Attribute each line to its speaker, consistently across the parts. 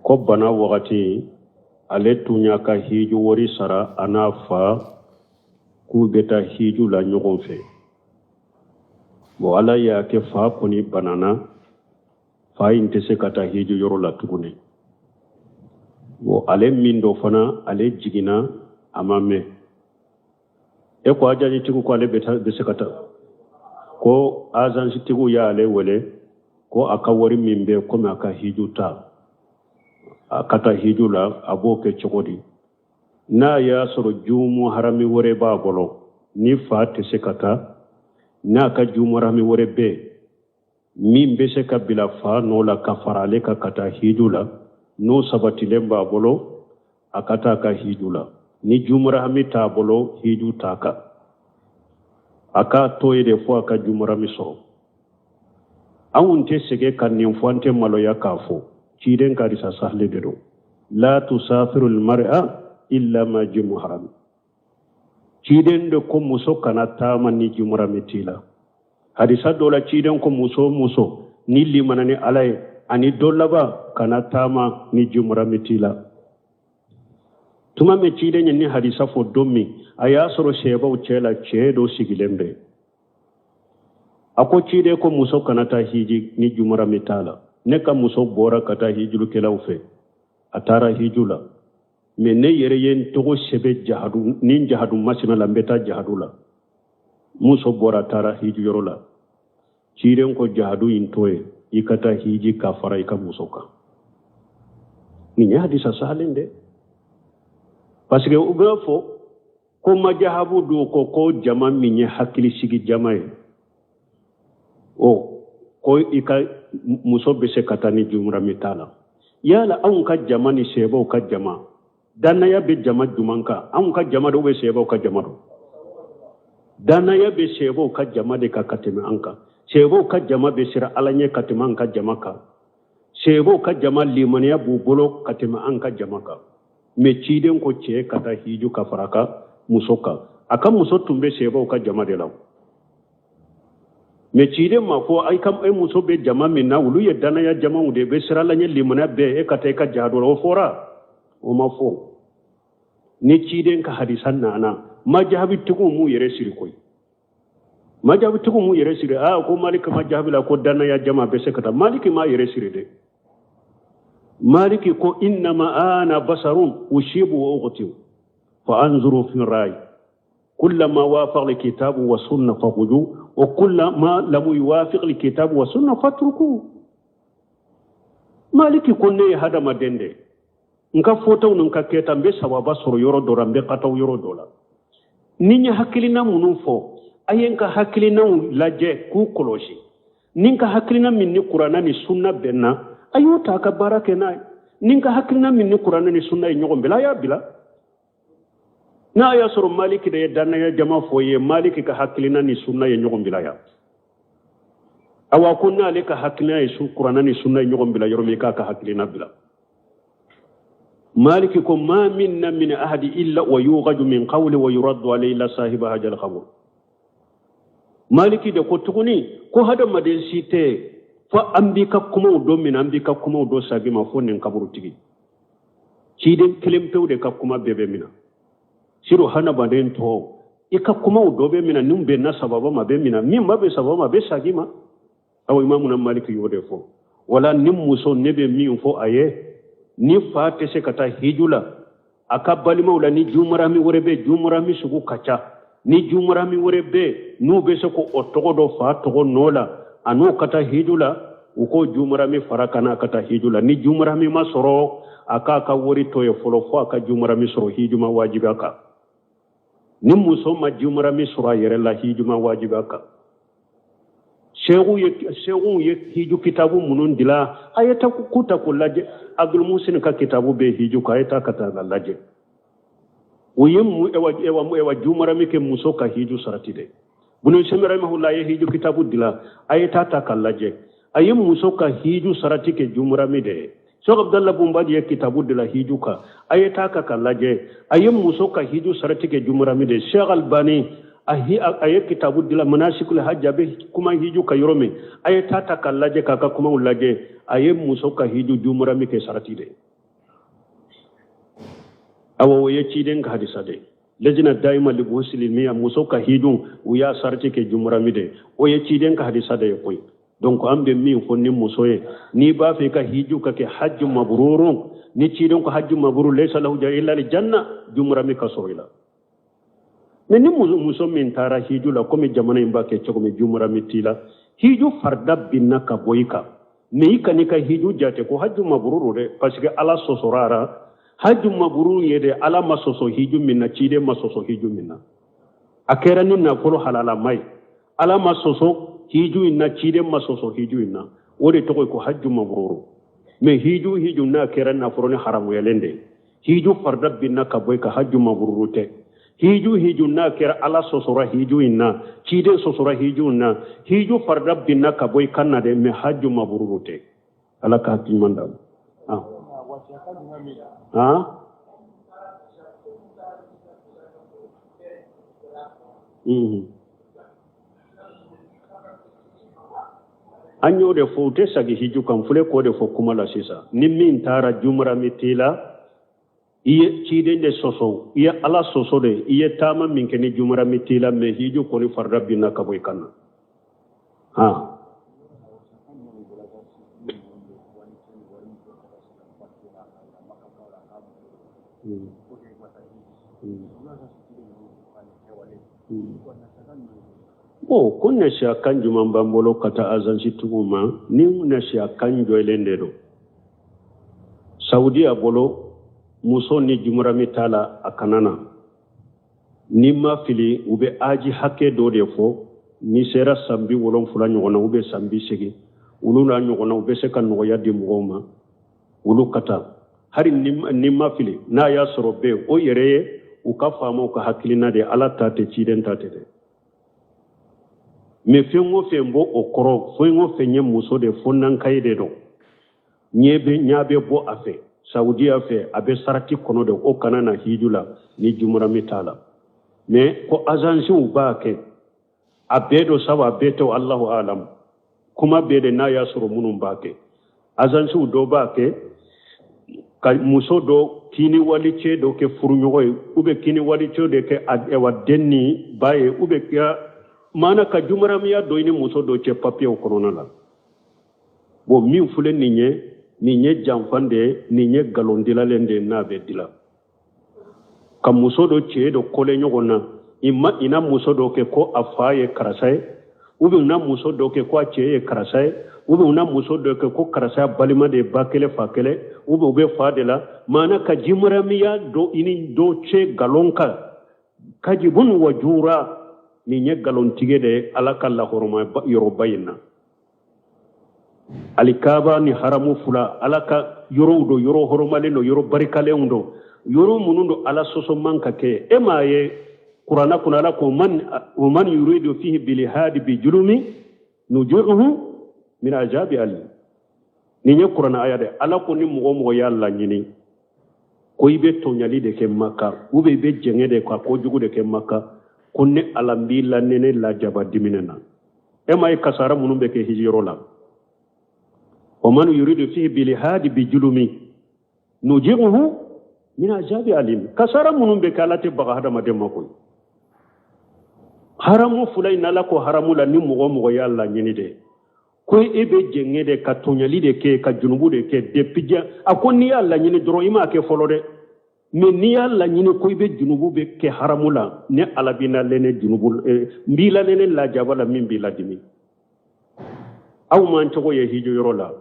Speaker 1: Ko bana wagati, ale tun y'a ka hiju wari sara a n'a fa k'u bɛ taa hiju la ɲɔgɔn fɛ. Bon, Ala y'a kɛ fa kɔni banana, fa in tɛ se ka taa hiju yɔrɔ la tuguni. Bon, ale min dɔ fana, ale jiginna a ma mɛn. E ko ajansitigiw ko ale bɛ se ka taa, ko azansitigiw y'ale wele ko a ka wari min bɛ komi a ka hiju ta, a ka taa hiju la, a b'o kɛ cogo di n'a y'a sɔrɔ jumu harami wɛrɛ b'a bolo ni fa tɛ se ka taa, n'a ka jumu harami wɛrɛ bɛ min bɛ se ka bila fa nɔ la ka fara ale kan ka taa hiju la, n'o sabatilen b'a bolo, a ka taa ka hiju la. Ni jumurahami t'a bolo, hiju t'a kan, a k'a to yen de fo a ka jumurahami sɔrɔ. Anw tɛ sɛgɛn ka nin fɔ, an tɛ maloya k'a fɔ. Ciden ka hadisa sahali de don: la tusafiru almar'a illa ma ji muharami. Ciden de ko muso kana taama ni jumurahami t'i la. Hadisa dɔ la, ciden ko muso o muso ni limana ni Ala ye ani don laban, kana taama ni jumurami t'i la. Tuma min ciden ye ni hadisa fɔ don min, a y'a sɔrɔ sɛbaw cɛ la cɛ dɔ sigilen bɛ. A ko ciden ko muso kana taa hiji ni jumurami t'a la. Ne ka muso bɔra ka taa hijulukɛlaw fɛ, a taara hiju la, mais ne yɛrɛ ye n tɔgɔ sɛbɛn jahadu ni jahadu masina la, n bɛ taa jahadu la. Muso bɔra taara hiji yɔrɔ la. Ciden ko jahadu in to yen, i ka taa hiji ka fara i ka muso kan. Nin ye hadisa sahalen de, parce que u b'a fɔ ko majahabu dun ko jama min ye hakili sigi jama ye, o ko i ka muso bɛ se ka taa ni jumurami t'a la. Yala anw ka jama ni sɛbɛw ka jama, dannaya bɛ jama juman kan? Anw ka jama dɔw bɛ sɛbɛw ka jama dɔn. Dannaya bɛ sɛbɛw ka jama de kan ka tɛmɛ an kan. Sɛbɛw ka jama bɛ siran Ala ɲɛ ka tɛmɛ an ka jama kan. Sɛbɛw ka jama, limaniya b'u bolo ka tɛmɛ an ka jama kan. Mais ciden ko cɛ ka taa hiju ka fara a ka muso kan. A ka muso tun bɛ sɛbɛw ka jama de la, mais ciden ma fɔ i ka e muso bɛ jama min na, olu ye dannaya jamaw de bɛ siran Ala ɲɛ, limaniya bɛɛ, e ka taa i ka jahadu la. O fɔra? O ma fɔ. Ni ciden ka hadisa nana, majahabitigiw m'u yɛrɛ siri koyi. Majahabitigiw m'u yɛrɛ siri. Aa, ko Maliki majahabi la ko dannaya jama bɛ se ka taa. Maliki m'a yɛrɛ siri dɛ. Maliki ko innama ana basarun usibu wa ukhtiu fa anzuru fi rai kullama wafaqa alkitabu wa sunna fakhudhu wa kullama lam yuwafiq alkitabu wa sunna fatruku. Maliki ko ne ye hadamaden de, n ka fɔtaw ni n ka kɛta, n bɛ sawaba sɔrɔ yɔrɔ dɔ la, n bɛ kataw yɔrɔ dɔ la. Ni n ye hakilina minnu fɔ, a ye n ka hakilinaw lajɛ k'u kɔlɔsi. Ni n ka hakilina min ni Kuranna ni sunna bɛnna, a y'o ta ka baara kɛ n'a ye. Ni n ka hakilina min ni Kuranna ni sunna ye ɲɔgɔn bila, a y'a bila. N'a y'a sɔrɔ Maliki de ye dannaya jama fɔ ye, Maliki ka hakilina ni sunna ye ɲɔgɔn bila yan. Awa, ko n'ale ka hakilina ye Kuranna ni sunna ye ɲɔgɔn bila yɔrɔ min, k'a ka hakilina bila. Maliki ko ma minna min ahadi illa wa yughaju min qawli wa yuraddu alayhi illa sahiba hajal qabr. Maliki de ko tuguni ko hadamaden si tɛ fo an b'i ka kumaw dɔ minɛ, an b'i ka kumaw dɔ sagi ma, fo nin kaburutigi. Ciden kelen pewu de ka kuma bɛɛ bɛ minɛ. Sinon hadamaden tɔ, i ka kumaw dɔ bɛ minɛ, min bɛnna sababa ma bɛ minɛ, min ma bɛn sababa ma bɛ sagi ma. Awa, Imamuna Maliki y'o de fɔ. Wala ni muso, ne bɛ min fɔ a ye, ni fa tɛ se ka taa hiju la, a ka balimaw la ni jumurami wɛrɛ bɛ, jumurami sugu ka ca, ni jumurami wɛrɛ bɛ n'u bɛ se k'o tɔgɔ dɔ fa tɔgɔ nɔ la, a n'o ka taa hiju la, u k'o jumurami fara ka n'a ka taa hiju la. Ni jumurami ma sɔrɔ, a k'a ka wari to ye fɔlɔ fo a ka jumurami sɔrɔ. Hiju ma wajibi a kan. Ni muso ma jumurami sɔrɔ a yɛrɛ la, hiju ma wajibi a kan. Seexuw ye hiju kitabu minnu dila, a ye ta k'u ta k'u lajɛ. Abdul Musin ka kitabu bɛ hiju kan, a ye taa ka taa lajɛ. O ye mu ewa ewa ewa jumarami kɛ muso ka hiju sarati dɛ. Bunu Usaymin rahimahullah ye hiju kitabu dila, a ye taa ta ka lajɛ. A ye muso ka hiju sarati kɛ jumarami de ye. Sheikh Abdallah Bumbaji ye kitabu dila hiju kan, a ye taa ka lajɛ. A ye muso ka hiju sarati kɛ jumarami de ye. Sheikh Albani A ye kitabu dila manasikul hajj, a bɛ kuma hiju kan yɔrɔ min, a ye taa ta k'a lajɛ, k'a ka kumaw lajɛ. A ye muso ka hiju jumurami kɛ sarati de. Awa, o ye ciden ka hadisa de. Lajina dayima li buhusil ilmiya, muso ka hiju, u y'a sarati kɛ jumurami de. O ye ciden ka hadisa de ye koyi. Donc an bɛ min fɔ ni muso ye, n'i b'a fɛ i ka hiju ka kɛ hajju mabrurun, ni ciden ko hajju mabrur laysa lahu illa li janna, jumurami ka sɔrɔ i la. Mais ni muso min taara hiju la, komi jamana in b'a kɛ cogo min, jumurami t'i la, hiju farida binna ka bɔ i kan. Mais i kan'i ka hiju jate ko hajju mabruru dɛ, parce que Ala sɔsɔra a ra. Hajju mabruru ye de, Ala ma sɔsɔ hiju min na, ciden ma sɔsɔ hiju min na, a kɛra ni nafolo halalama ye. Ala ma sɔsɔ hiju in na, ciden ma sɔsɔ hiju in na, o de tɔgɔ ye ko hajju mabruru. Mais hiju n'a kɛra nafolo ni haramuyalen de ye, hiju farida binna ka bɔ i kan, hajju mabruru tɛ. Hiju n'a kɛra Ala sɔsɔra hiju in na, ciden sɔsɔra hiju in na, hiju farida binna ka bɔ i kan na dɛ, mais hajju mabruru tɛ. Ala ka hakili ɲuman d'an ma. Ah, An y'o de fɔ, u tɛ sagi hiju kan. Filɛ k'o de fɔ kuma la sisan. Ni min taara jumurami t'i la, i ye ciden de sɔsɔ, i ye Ala sɔsɔ de. I ye taama min kɛ ni jumurami t'i la, mais hiju kɔni farida binna ka bɔ i kan na. Han, bon, ko nasiya kan jumɛn b'an bolo ka taa agence tigiw ma? Ni nasiya kan jɔlen de don Saudiya bolo, muso ni jumurami t'a la, a kana na. N'i ma fili, u bɛ âge hakɛ dɔ de fɔ. N'i sera san 70 ɲɔgɔn na, u bɛ san 80, olu n'a ɲɔgɔnna, u bɛ se ka nɔgɔya di mɔgɔw ma, olu ka taa. Hali ni ma fili, n'a y'a sɔrɔ bɛɛ o yɛrɛ ye u ka faamaw ka hakilina de, Ala ta tɛ, ciden ta tɛ dɛ. Mais fɛn o fɛn b'o o kɔrɔ, fɛn o fɛn ye muso de fo nankayi de don, ɲɛ bɛ ɲa bɛ bɔ a fɛ Saudiya fɛ, a bɛ sarati kɔnɔ de, o kana na hiju la ni jumurami t'a la. Mais ko agencew b'a kɛ, a bɛɛ don sabu a bɛɛ tɛ, Allahu alam. Kuma bɛɛ de n'a y'a sɔrɔ minnu b'a kɛ, agencew dɔ b'a kɛ ka muso dɔ kini wali cɛ dɔ kɛ furuɲɔgɔn ye, ou bien kini wali cɛ dɔ kɛ awa den ni ba ye, ou bien ka maana ka jumaramiya dɔ i ni muso dɔ cɛ papiyew kɔnɔna la. Bon, min filɛ nin ye, nin ye janfan de ye, nin ye nkalon dilalen de ye. N'a bɛ dila ka muso dɔ cɛ dɔ kɔlɛ ɲɔgɔn na, i ma ina muso dɔ kɛ ko a fa ye karisa ye, ou bien na muso dɔ kɛ ko a cɛ ye karisa ye, ou bien na muso dɔ kɛ ko karisa ya balima de ye, ba kelen fa kelen, ou bien u bɛ fa de la, maana ka jimaramiya dɔ i ni dɔ cɛ nkalon kan, kajibun wa jura, nin ye nkalontigɛ de ye. Ala ka lahɔrɔma yɔrɔba in na, Alikaba ni haramu fila, Ala ka yɔrɔw don, yɔrɔ hɔrɔmalen don, yɔrɔ barikalenw don, yɔrɔ minnu don Ala sɔsɔ man ka kɛ. E m'a ye Kuranna kɔnɔ, Ala ko man wa man yuridu fihi bilhadi bi julumi nujuhu min ajabi alim. Nin ye Kuranna aya de. Ala ko ni mɔgɔ o mɔgɔ y'a laɲini ko i bɛ tɔɲali de kɛ Maka, ou bien i bɛ jɛngɛ de ka kojugu de kɛ Maka, ko ne Ala n b'i la nɛnɛ lajaba diminɛ na. E m'a ye kasara minnu bɛ kɛ hijiyɔrɔ la, wa man yuridu fihi bilhadi bi julumi nujihuhu min ajabi alim. Kasara minnu bɛ kɛ, Ala tɛ baga hadamaden ma koyi. Haramu fila in, Ala ko haramu la, ni mɔgɔ o mɔgɔ y'a laɲini de ko e bɛ jɛngɛ de ka tɔɲali de kɛ, ka junubu de kɛ depuis diɲɛ, a ko n'i y'a laɲini dɔrɔn, i m'a kɛ fɔlɔ dɛ, mais n'i y'a laɲini ko i bɛ junubu bɛ kɛ haramu la, ne Ala b'i lalɛnɛ junubu, n b'i lalɛnɛ lajaba la min b'i ladimi. Aw m'an cogo ye hiju yɔrɔ la,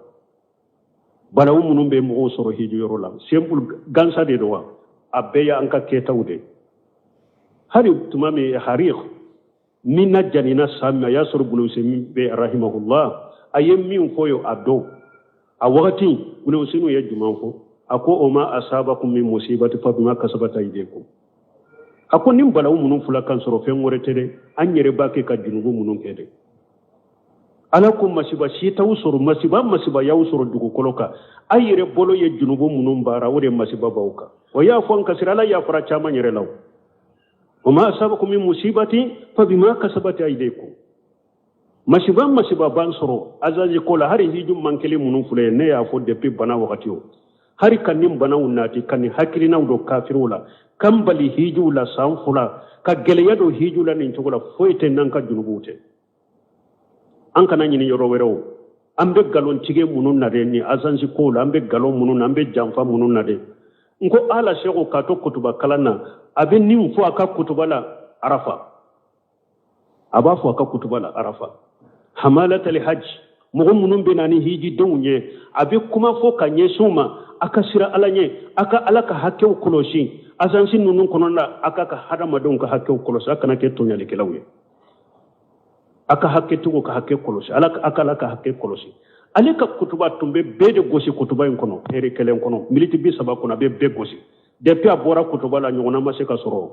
Speaker 1: balawu minnu bɛ mɔgɔw sɔrɔ hiju yɔrɔ la, simple gansa de don wa, a bɛɛ y'an ka kɛtaw de. Hali tuma min harik min na janina san min, a y'a sɔrɔ Bunu Useymin bɛ rahimahullah, a ye min fɔ ye a don a wagati, Bunu Useymin ye jumɛn fɔ? A ko o ma asabakum min musibati fa bima kasabat aydikum. A ko nin balawu minnu fila kan sɔrɔ, fɛn wɛrɛ tɛ dɛ, an yɛrɛ b'a kɛ ka junubu minnu kɛ dɛ. Ala ko masiba si t'aw sɔrɔ, masiba masiba y'aw sɔrɔ dugukolo kan, a yɛrɛ bolo ye junubu minnu baara, o de masiba b'aw kan. O y'a fɔ an kasira, Ala yafara caman yɛrɛ la. Wa ma asabakum min musibatin fa bima kasabat aydikum. Masiba masiba b'an sɔrɔ azazi ko la, hari hiju man kelen minnu filɛ, ne y'a fɔ depuis bana wagati o, hari ka nin banaw nati, ka nin hakilinaw don kafiriw la, k'an bali hijuw la san 2, ka gɛlɛya don hiju la nin cogo la, foyi tɛ n'an ka junubuw tɛ. An kana ɲini yɔrɔ wɛrɛw. An bɛ nkalon tigɛ minnu na dɛ nin azansi kow la, an bɛ nkalon minnu na, an bɛ janfa minnu na dɛ. N ko ala seko k'a to kutuba kalan na, a bɛ nin fɔ a ka kutuba la Arafa. A b'a fɔ a ka kutuba la Arafa. Hamalatali hajj, mɔgɔ minnu bɛ na ni hijidenw ye, a bɛ kuma fɔ ka ɲɛsin u ma, a ka siran Ala ɲɛ, a ka Ala ka hakɛw kɔlɔsi. Azansi ninnu kɔnɔna la, a ka hadamadenw ka hakɛw kɔlɔsi, a kana kɛ tɔɲɔlikɛlaw ye. A ka hakɛtigiw ka hakɛ kɔlɔsi, Ala a ka Ala ka hakɛ kɔlɔsi. Ale ka kutuba tun bɛ bɛɛ de gosi kutuba in kɔnɔ, heure kelen kɔnɔ, miniti 30 kɔnɔ, a bɛ bɛɛ gosi. Depuis a bɔra kutuba la, ɲɔgɔnna ma se ka sɔrɔ.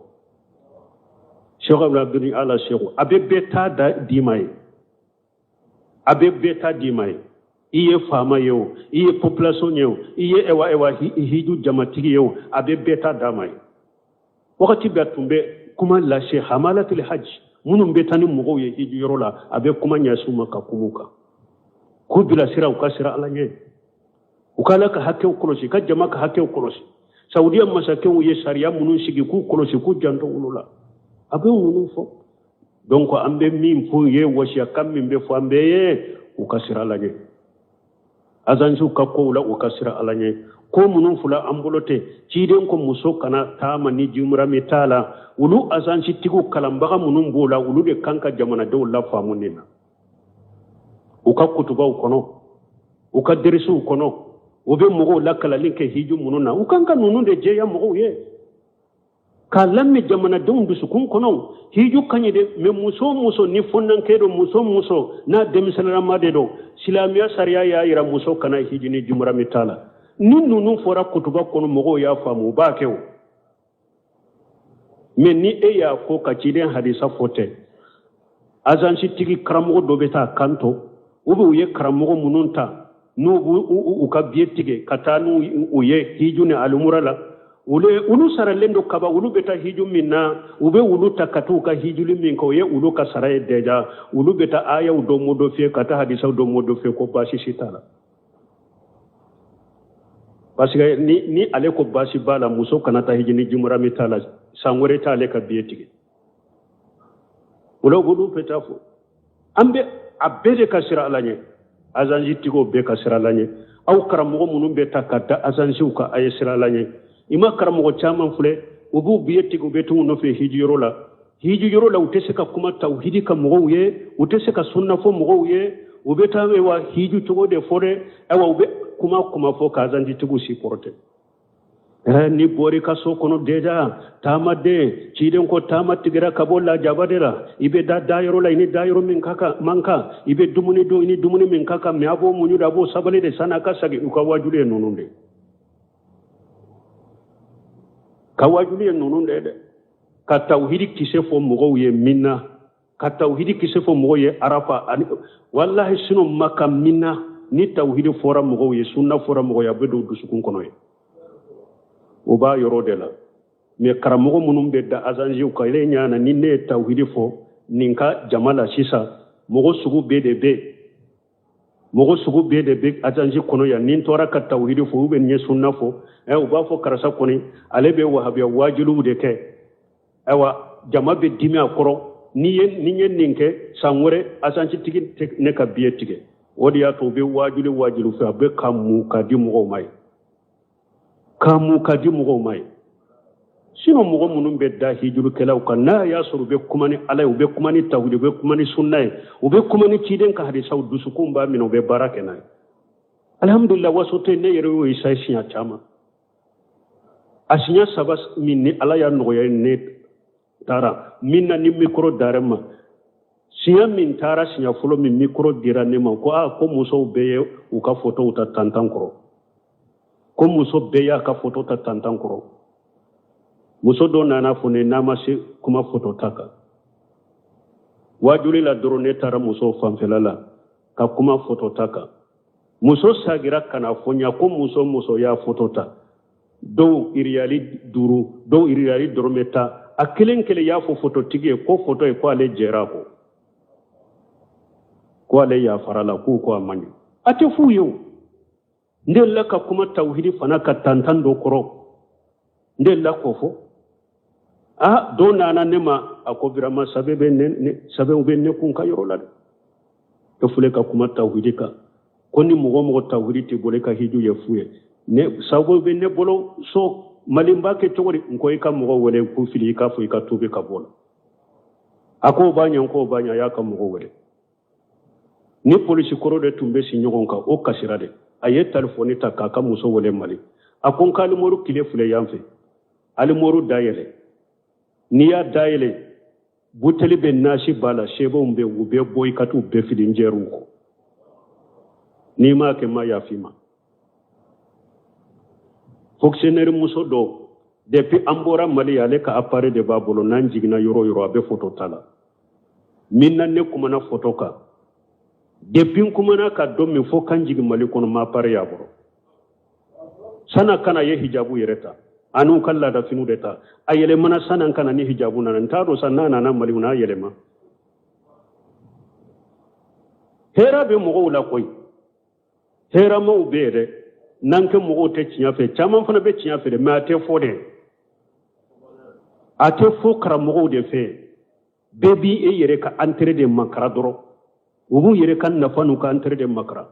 Speaker 1: Cheikh Abdul Ala Cheikh, a bɛ bɛɛ ta da d'i ma ye. A bɛ bɛɛ ta d'i ma ye. I ye faama ye o, i ye population ye o, i ye ewa ewa hiju jamatigi ye o, a bɛ bɛɛ ta d'a ma ye. Wagati bɛɛ tun bɛ kuma lase hamalatul hajj, minnu bɛ taa ni mɔgɔw ye hiju yɔrɔ la, a bɛ kuma ɲɛsin u ma ka kuma u kan. K'u bilasira, u ka siran Ala ɲɛ. U ka Ala ka hakɛw kɔlɔsi, ka jama ka hakɛw kɔlɔsi. Saudiya masakɛw ye sariya minnu sigi k'u kɔlɔsi, k'u janto olu la. A bɛ ninnu fɔ. Donc an bɛ min fɔ u ye, wasiyakan min bɛ fɔ an bɛɛ ye, u ka siran Ala ɲɛ. Azansiw ka kow la, u ka siran Ala ɲɛ. Ko minnu fila an bolo tɛ, ciden ko muso kana taama ni jimurami t'a la, olu azansitigiw kalanbaga minnu b'o la, olu de kan ka jamanadenw lafaamu nin na. U ka kutubaw kɔnɔ, u ka derisiw kɔnɔ, u bɛ mɔgɔw lakalali kɛ hiju minnu na, u kan ka ninnu de jɛya mɔgɔw ye. K'a lamɛn jamanadenw dusukun kɔnɔ, hiju ka ɲi dɛ, mɛ muso o muso ni fɔnnankɛ don, muso o muso n'a denmisɛnninlama de don, silamɛya sariya y'a yira muso kana hiji ni jumurami t'a la. Ni ninnu fɔra kutuba kɔnɔ, mɔgɔw y'a faamu, u b'a kɛ o. Mɛ ni e y'a fɔ ka ciden hadisa fɔ tɛ, azansitigi karamɔgɔ dɔ bɛ taa kan to, u bɛ u ye karamɔgɔ minnu ta, n'u b'u u ka biye tigɛ ka taa n'u u ye hiju ni alimura la, olu saralen don kaba, olu bɛ taa hiju min na, u bɛ olu ta ka t'u ka hijuli min kɛ, o ye olu ka sara ye deja. Olu bɛ taa ayaw dɔ modifier, ka taa hadisaw dɔ modifier, ko baasi si t'a la. Parce que ni ale ko baasi b'a la, muso kana taa hiji ni jumurami t'a la, san wɛrɛ t'ale ka biye tigɛ. O la olu bɛ taa fɔ. An bɛ a bɛɛ de ka siran Ala ɲɛ. Azansi tigiw bɛɛ ka siran Ala ɲɛ. Aw karamɔgɔ minnu bɛ ta ka da azansiw kan, a ye siran Ala ɲɛ. I ma karamɔgɔ caman filɛ, u b'u biye tigɛ, u bɛ t'u nɔfɛ hijiyɔrɔ la. Hijiyɔrɔ la, u tɛ se ka kuma tawhidi ka mɔgɔw ye, u tɛ se ka sunna fɔ mɔgɔw ye, u bɛ taa wa hiju cogo de fɔ dɛ. Ayiwa, u bɛ kuma fɔ ka azansi tigiw supporter. Ni bɔr'i ka so kɔnɔ deja, taamaden, ciden ko taama tigɛra ka bɔ lajaba de la, i bɛ da dayɔrɔ la, i ni dayɔrɔ min ka kan man kan, i bɛ dumuni dun, i ni dumuni min ka kan, mɛ a b'o muɲu de, a b'o sabali de san'a ka segin. U ka wajuli ye ninnu de, ka wajuli ye ninnu de dɛ. Ka tawhidi kisɛ fɔ mɔgɔw ye min na, ka tawhidi kisɛ fɔ mɔgɔw ye Arafa, ani walahi sinon Maka min na, ni tawhidi fɔra mɔgɔw ye, sunna fɔra mɔgɔw ye, a bɛ don dusukun kɔnɔ ye. O b'a yɔrɔ de la. Mɛ karamɔgɔ minnu bɛ da azanziw kan, ile ɲana ni ne ye tawhidi fɔ nin ka jama la sisan, mɔgɔ sugu bɛɛ de bɛ, mɔgɔ sugu bɛɛ de bɛ azanzi kɔnɔ yan. Ni n tora ka tawhidi fɔ, u bɛ ɲɛ sunna fɔ, u b'a fɔ karisa kɔni ale bɛ wahabiya wajuliw de kɛ. Ayiwa, jama bɛ dimi a kɔrɔ. Ni ye nin kɛ, san wɛrɛ azansitigi tɛ ne ka biye tigɛ. O de y'a to u bɛ wajuli wajuli fɛ, a bɛ ka mun ka di mɔgɔw ma ye, ka mun ka di mɔgɔw ma ye. Sinon mɔgɔ minnu bɛ da hijurukɛlaw kan, n'a y'a sɔrɔ u bɛ kuma ni Ala ye, u bɛ kuma ni tawhidi, u bɛ kuma ni sunna ye, u bɛ kuma ni ciden ka hadisaw, dusukun b'a minɛ, u bɛ baara kɛ n'a ye. Alhamdulillah, waso tɛ ne yɛrɛ y'o isaye siɲɛ caman. A siɲɛ 3 min ni Ala y'a nɔgɔya ne taara min na ni mikoro dara ma, siɲɛ min taara siɲɛ fɔlɔ min mikoro dira ne ma, ko aa, ko musow bɛɛ ye u ka fotow ta tantan kɔrɔ, ko muso bɛɛ y'a ka foto ta tantan kɔrɔ. Muso dɔ nana fɔ ne n'a ma se kuma foto ta kan. Wajuli la dɔrɔn, ne taara musow fanfɛla la ka kuma foto ta kan. Muso sagira ka na fɔ n ɲɛ ko muso muso y'a foto ta, dɔw iriyali 5, dɔw iriyali dɔrɔmɛ 10. A kelen kelen y'a fɔ fototigi ye ko foto ye ko ale jɛra a kɔ, ko ale yafara la, k'u ko a man ɲi. A tɛ f'u ye o. N delila ka kuma tawhidi fana ka tantan dɔ kɔrɔ, n delila k'o fɔ. A dɔ nana ne ma, a ko vraiment sɛbɛn bɛ ne, ne sɛbɛnw bɛ ne kun ka yɔrɔ la dɛ. E filɛ ka kuma tawhidi kan ko ni mɔgɔ o mɔgɔ tawhidi t'i bolo, i ka hiju ye fu ye. Ne sababu bɛ ne bolo so Mali, n b'a kɛ cogo di? N ko i ka mɔgɔ wele k'u fili, i k'a fɔ i ka tuubi ka bɔ la. A k'o b'a ɲɛ, n k'o b'a ɲɛ. A y'a ka mɔgɔ wele. Ni polisi kɔrɔ de tun bɛ si ɲɔgɔn kan, o kasira de. A ye telefɔni ta k'a ka muso wele Mali. A ko n ka alimɔri kile filɛ yan fɛ, alimɔri dayɛlɛ. N'i y'a dayɛlɛ, buteli bɛ nasi b'a la, sɛbɛnw bɛ, u bɛ bɔ, i ka t'u bɛɛ fili, n jɛr'u kɔ. N'i m'a kɛ, n ma yaf'i ma. Fonctionnaire muso dɔ, depuis an bɔra Mali, ale ka appareil de b'a bolo. N'an jiginna yɔrɔ o yɔrɔ, a bɛ photo ta la. Min na ne kumana photo kan, depuis n kumana ka don min fo kan jigin Mali kɔnɔ, ma appareil y'a bolo. San'a ka na ye hijabu yɛrɛ ta, an'u ka laadafiniw de ta. A yɛlɛmana san'an ka na ni hijabu nana. N t'a dɔn sa n'a nana Mali n'a yɛlɛma. Hɛrɛ bɛ mɔgɔw la koyi, hɛrɛmaw bɛ yen dɛ. N'an kɛ mɔgɔw tɛ tiɲɛ fɛ, caman fana bɛ tiɲɛ fɛ dɛ, mais a tɛ fɔ dɛ, a tɛ fɔ karamɔgɔw de fɛ. Bɛɛ b'i e yɛrɛ ka intérêt de makara dɔrɔn. U b'u yɛrɛ ka nafa n'u ka intérêt de makara.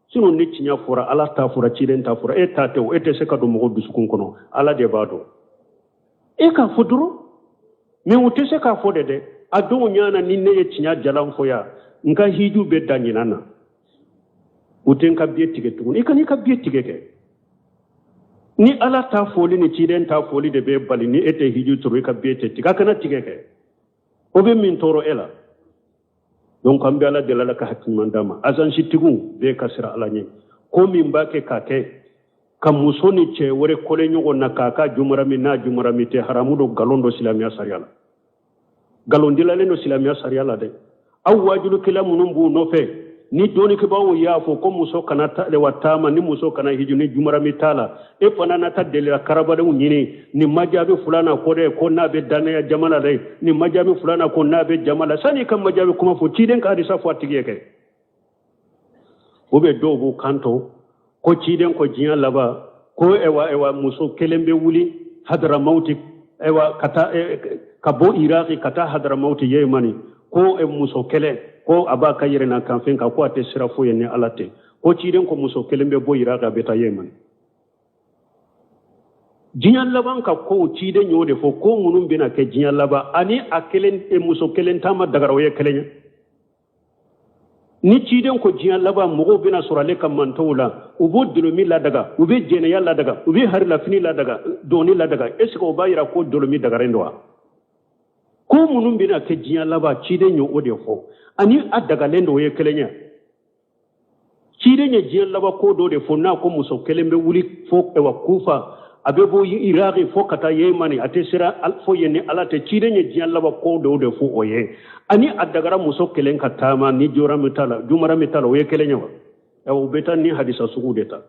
Speaker 1: Sinon ni tiɲɛ fɔra, Ala ta fɔra, ciden ta fɔra, e ta tɛ o. E tɛ se ka don mɔgɔ dusukun kɔnɔ, Ala de b'a dɔn. E k'a fɔ dɔrɔn, mais u tɛ se k'a fɔ de dɛ. A dɔw ɲana ni ne ye tiɲɛ jalan fɔ yan, n ka hiju bɛ da ɲinan na, u tɛ n ka biye tigɛ tuguni. I kan'i ka biye tigɛ kɛ. Ni Ala ta fɔli ni ciden ta fɔli de bɛ bali ni e tɛ hiju sɔrɔ, i ka biye tɛ tigɛ. A kana tigɛ kɛ, o bɛ min tɔɔrɔ e la. Donc an bɛ Ala deli, Ala ka hakili ɲuman d'an ma. Azansitigiw bɛɛ ka siran Ala ɲɛ. Ko min b'a kɛ k'a kɛ ka muso ni cɛ wɛrɛ kɔlɛ ɲɔgɔn na k'a ka jumarami n'a jumarami tɛ, haramu don, nkalon don silamɛya sariya la. Nkalon dilalen don silamɛya sariya la dɛ. Aw wajulukɛla minnu b'u nɔfɛ, ni dɔnnikɛbaaw y'a fɔ ko muso kana wa taama, ni muso kana hiju ni jumarami t'a la, e fana na taa delila karabalenw ɲini. Nin ma jaabi fulana ko dɛ, ko n'a bɛ dannaya jama la dɛ. Nin ma jaabi fulana ko n'a bɛ jama la. Sani i ka majaabi kuma fɔ, ciden ka hadisa fɔ a tigi ye kɛ. O bɛ dɔw b'u kanto ko ciden ko diɲɛ laban ko ewa ewa muso kelen bɛ wuli Hadramawti, ewa ka taa ka bɔ Iraki ka taa Hadramawti Yemani, ko muso kelen ko a b'a ka yɛrɛ na kanfɛn kan, ko a tɛ sira foyi ye ni Ala tɛ. Ko ciden ko muso kelen bɛ bɔ Iraki, a bɛ taa Yemani. Diɲɛ laban ka kow, ciden y'o de fɔ, ko minnu bɛna kɛ diɲɛ laban ani a kelen muso kelen taama dagara, o ye kelen ye. Ni ciden ko diɲɛ laban mɔgɔw bɛna sɔrɔ ale ka mantɔw la, u b'o dolomi ladaga, u bɛ jɛnɛya ladaga, u bɛ harilafini ladaga, dɔɔni ladaga, est ce que o b'a yira ko dolomi dagaren don wa? Ko minnu bɛna kɛ diɲɛ laban, ciden ye o de fɔ, ani a dagalen don, o ye kelen ye. Ciden ye diɲɛ laban ko dɔ de fɔ n'a ko muso kelen bɛ wuli fo ewa Kufa, a bɛ bɔ Iraki fo ka taa Yemani, a tɛ sira fo yen ni Ala tɛ. Ciden ye diɲɛ laban ko dɔw de fɔ o ye, ani a dagara muso kelen ka taama ni jɔra min t'a la, jumara min t'a la, o ye kelen ye wa? U bɛ taa ni hadisa sugu de ta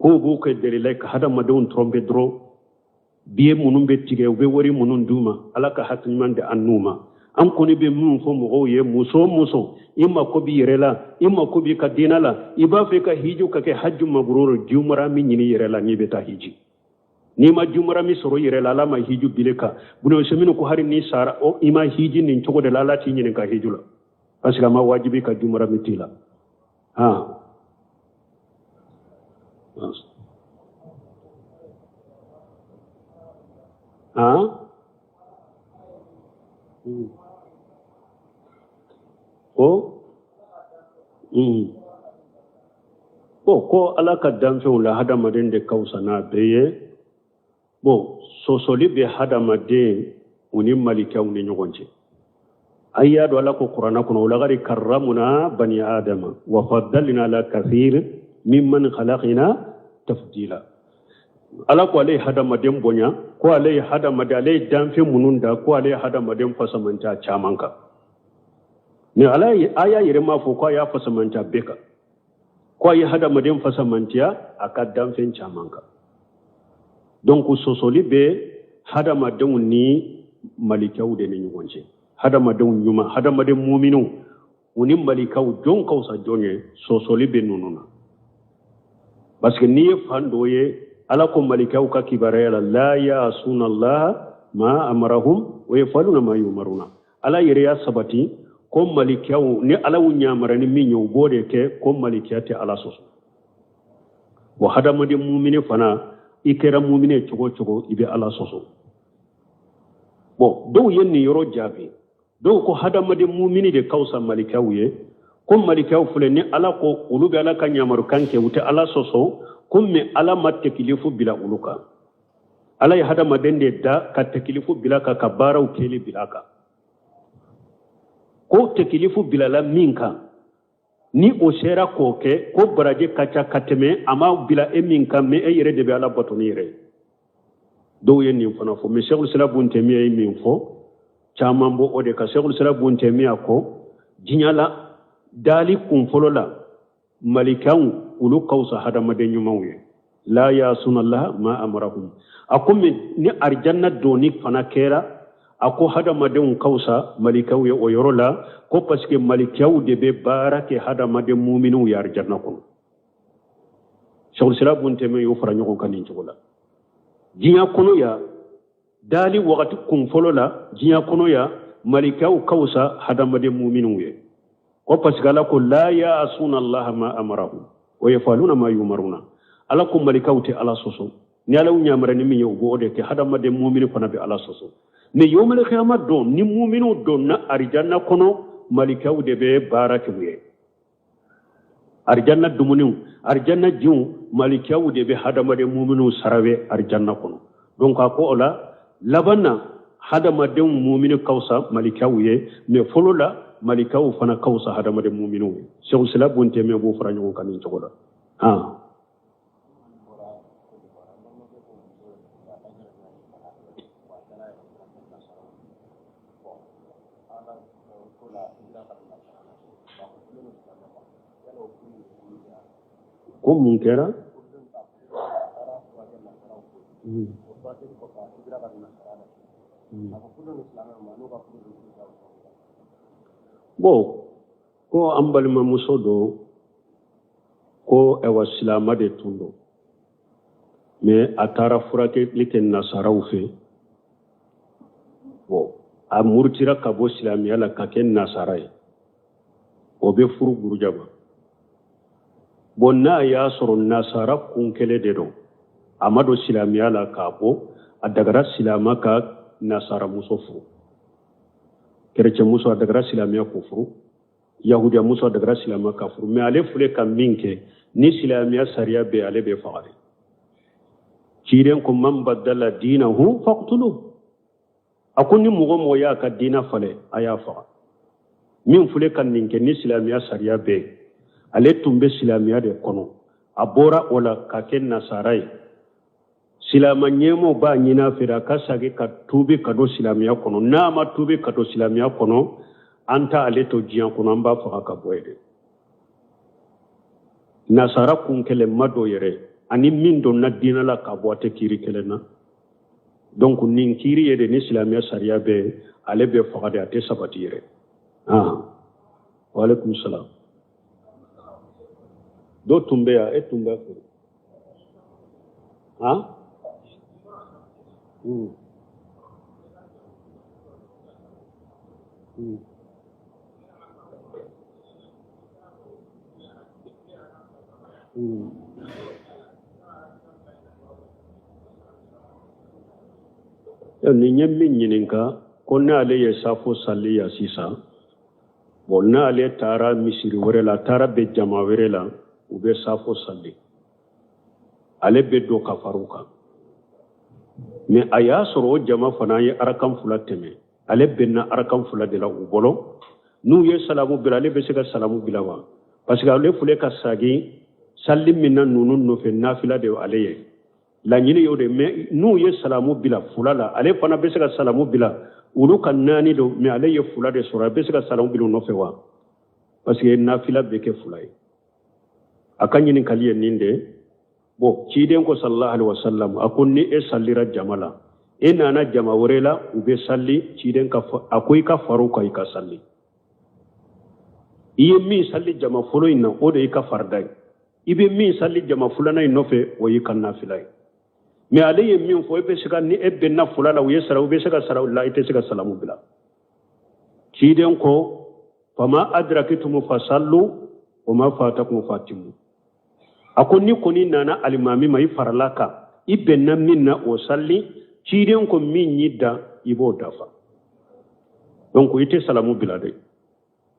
Speaker 1: k'o b'u kɛ delila ka hadamadenw tromper dɔrɔn. Biye minnu bɛ tigɛ, u bɛ wari minnu d'u ma, Ala ka hakili ɲuman di an n'u ma. An kɔni bɛ min fɔ mɔgɔw ye, muso o muso, i mako b'i yɛrɛ la, i mako b'i ka diinɛ la, i b'a fɛ ka hiju ka kɛ haju mabrur, jumara min ɲini yɛrɛ la n'i bɛ taa hiji. N'i ma jumara min sɔrɔ i yɛrɛ la, Ala ma hiju bile kan. Bunu Usaymin ko hali n'i sara, i ma hiji nin cogo de la, Ala t'i ɲininka hiju la, parce que a ma wajibi ka jumara min t'i la. Han han o bon, ko Ala ka danfɛnw la, hadamaden de ka fisa n'a bɛɛ ye. Bon, sɔsɔli bɛ hadamaden u ni malikɛw ni ɲɔgɔn cɛ. A y'a dɔn Ala ko kuranna kɔnɔ: walakadi karramuna bani adama wa faddalna ala kathir mimman khalaqina tafdila. Ala ko ale ye hadamaden bonya, ko ale ye hadamaden, ale ye danfɛn minnu da, ko ale ye hadamaden fasamanta caman kan. Ni Ala ye aya yɛrɛ m'a fɔ ko a y'a fasamanta bɛɛ kan, ko a ye hadamaden fasamantiya a ka danfɛn caman kan. Donc sɔsɔli bɛ Hadamadenw ni malikaw de ni ɲɔgɔn cɛ, hadamadenw ɲuman, hadamaden muminw, u ni malikaw, jɔn ka fisa jɔn ye? Sɔsɔli bɛ ninnu na, parce que n'i ye fan dɔ ye, Ala ko malikaw ka kibaruya la: la yasuna Allah ma amarahum wa yafaluna ma yumaruna. Ala yɛrɛ y'a sabati ko malikaw, ni Ala y'u yamara ni min ye, u b'o de kɛ, ko malikiya tɛ Ala sɔsɔ. Wa hadamaden mumini fana, i kɛra mumini ye cogo o cogo, i bɛ Ala sɔsɔ. Bon, dɔw ye nin yɔrɔ jaabi. Dɔw ko hadamaden mumini de ka fisa malikaw ye, ko malikaw filɛ ni Ala ko olu bɛ Ala ka yamarukan kɛ, u tɛ Ala sɔsɔ, ko mais Ala ma tɛkilifu bila olu kan. Ala ye hadamaden de da ka tɛkilifu bila kan, ka baaraw kɛli bila kan. Ko tɛkilifu bilala min kan, ni o sera k'o kɛ, ko baraji ka ca ka tɛmɛ a ma bila e min kan, mais e yɛrɛ de bɛ Ala bato ni yɛrɛ ye. Dɔw ye nin fana fɔ, mais Sɛkul Islam Bun Tɛmiya ye min fɔ, caman b'o o de kan. Sɛkul Islam Bun Tɛmiya ko diɲɛ la, dali kun fɔlɔ la, malikaw olu ka fisa hadamaden ɲumanw ye, la yasuna Allah ma amarahum. A ko mais ni arijanna donni fana kɛra, a ko hadamadenw ka fisa malikaw ye o yɔrɔ la, ko parce que malikaw de bɛ baara kɛ hadamaden muminw ye arijanna kɔnɔ. Sɛkul Islam Bun Tɛmiya y'o fara ɲɔgɔn kan nin cogo la. Diɲɛ kɔnɔ ya, dali wagati kun fɔlɔ la, diɲɛ kɔnɔ ya, malikaw ka fisa hadamaden muminw ye, ko parce que Ala ko la yasuna Allah ma amarahum wa yafaluna ma yumaruna. Ala ko malikaw tɛ Ala sɔsɔ, ni Ala y'u yamara ni min ye, u b'o de kɛ. Hadamaden mumini fana bɛ Ala sɔsɔ. Mais yawmal qiyama don, ni muminiw donna arijanna kɔnɔ, malikaw de bɛ baara kɛ u ye. Arijanna dumuniw, arijanna jiw, malikaw de bɛ hadamaden muminiw sarawe arijanna kɔnɔ. Donc a ko o la laban na, hadamadenw mumini ka fisa malikaw ye, mais fɔlɔ la, malikaw fana ka fisa hadamaden muminiw ye. Sɛkul Islam Bun Tɛmiya b'o fara ɲɔgɔn kan nin cogo la. Han, ko mun kɛra? Bon, ko an balimamuso dɔ ko ɛwa silama de tun don, mais a taara furakɛli kɛ nasaraw fɛ. Bon, a murutira ka bɔ silamɛya la ka kɛ nasara ye. O bɛ furu burujaba. Bon, n'a y'a sɔrɔ nasara kun kelen de don, a ma don silamɛya la k'a bɔ, a dagara silama ka nasara muso furu. Kerecɛn muso, a dagara silamɛya k'o furu. Yahudiya muso, a dagara silama ka furu. Mais ale filɛ ka min kɛ, ni silamɛya sariya bɛ, ale bɛ faga de. Ciden ko man badala dinahu faqtulu. A ko ni mɔgɔ mɔgɔ y'a ka diina falen, a y'a faga. Min filɛ ka nin kɛ, ni silamɛya sariya bɛ, ale tun bɛ silamɛya de kɔnɔ, a bɔra o la ka kɛ nasara ye. Silama ɲɛmɔgɔ b'a ɲini a fɛ a ka sagi ka tuubi ka don silamɛya kɔnɔ. N'a ma tuubi ka don silamɛya kɔnɔ, an ta ale to diɲɛ kɔnɔ, an b'a faga ka bɔ yen de. Nasara kun kelen ma don yɛrɛ ani min donna diinɛ la ka bɔ, a tɛ kiiri kelen na. Donc nin kiiri ye de, ni silamɛya sariya bɛ, ale bɛ faga de, a tɛ sabati yɛrɛ. Ah, waaleykum salam. Dɔ tun bɛ yan, e tun bɛ fɛ han. Nin ye min ɲininka ko n'ale ye safo sali yan sisan, bon, n'ale taara misiri wɛrɛ la, a taara bɛn jama wɛrɛ la, u bɛ safo sali, ale bɛ don ka far'u kan, mais a y'a sɔrɔ o jama fana ye arakan 2 tɛmɛ, ale bɛnna arakan 2 de la u bolo. N'u ye salamu bila, ale bɛ se ka salamu bila wa? Parce que ale filɛ ka sagin sali min na ninnu nɔfɛ, nafila de ale ye laɲini y'o de. Mais n'u ye salamu bila 2 la, ale fana bɛ se ka salamu bila. Olu ka 4 don, mais ale ye 2 de sɔrɔ, a bɛ se ka salamu bila u nɔfɛ wa? Parce que nafila bɛ kɛ 2 ye. A ka ɲininkali ye nin de. Bon, ciden ko sallallahu alaihi wasallam, a ko ni e salira jama la, E nana jama wɛrɛ la, u bɛ sali, ciden ka a ko i ka far'u kan i ka sali. I ye min sali jama fɔlɔ in na, o de y'i ka farida ye. I bɛ min sali jama filanan in nɔfɛ, o y'i ka nafila ye. Mais ale ye min fɔ, e bɛ se ka, ni e bɛnna fila la, u ye sara, u bɛ se ka sara la, i tɛ se ka salamu bila. Ciden ko fama adrakitum fasallu wa ma fatakum fatimu. A ko ni kɔni nana alimami ma, i farala kan, i bɛnna min na, o sali. Ciden ko min y'i dan, i b'o dafa. Donc i tɛ salamu bila dɛ.